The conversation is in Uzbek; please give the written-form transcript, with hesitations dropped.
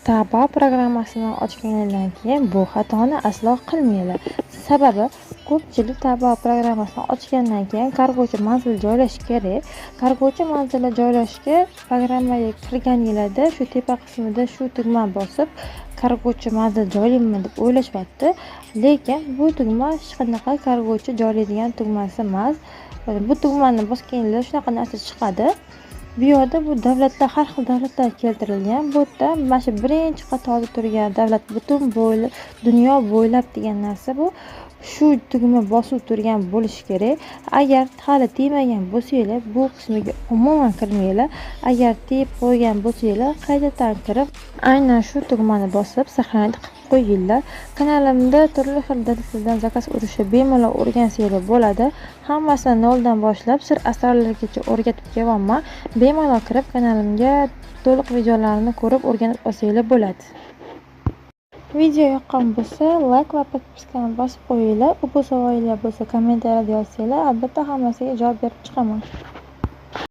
Taobao programmasini ochganingdan keyin bu xatoni aslo qilmanglar. Sababi ko'pchilik Taobao programmasini ochgandan keyin kargochi manzil joylash kerak. Kargochi manzili joylashga programmaga kirganinglarda shu tepa qismida shu tugma bosib, kargochi manzil joylayman deb o'ylashyapti. Lekin bu tugma hech qanaqa kargochi joylaydigan tugmasi emas. Bu tugmani bosganingizda shunaqa narsa chiqadi. Bu yoqda bu davlatlar, har xil davlatlar keltirilgan. Bu yerda mana shu birinchi qatorda turgan davlat butun bo'yli dunyo bo'ylab degan narsa bu. Shu tugma bosib turgan bo'lishi kerak. Agar hali tegmagan bo'lsanglar, bu qismiga umuman kirmanglar. Agar tegib qo'ygan bo'lsanglar, qaytadan kirib, aynan shu tugmani bosib, сохранить qilib qo'yinglar. Kanalimda turli xil davlatlardan zakaz urishni bemalol o'rgansanglar bo'ladi. Hammasini noldan boshlab sir asrorlargacha o'rgatib kelyapman. Bemalol kirib kanalimga to'liq videolarni ko'rib o'rganib olsanglar bo'ladi. Video yoqqan bo'lsa, layk va подписка ni bosib qo'yinglar. Bu savollar bo'lsa, kommentariyada yozsanglar, albatta hammasiga javob berib chiqaman.